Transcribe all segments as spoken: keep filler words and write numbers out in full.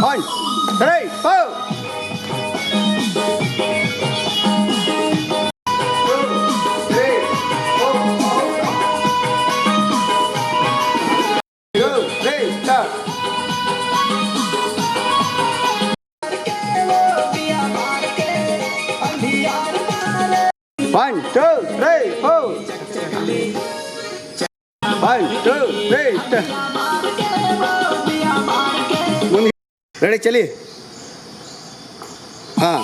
One, three, four. Two, three, start. One, two, three, four. One, two, three, start. Ready, चलिए। हाँ,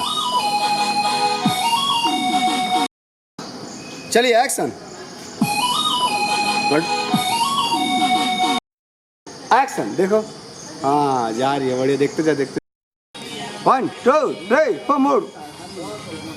चलिए, action। Action, देखो। हाँ, जा रही है, बढ़िया, देखते जा, देखते। One, two, three, four, move.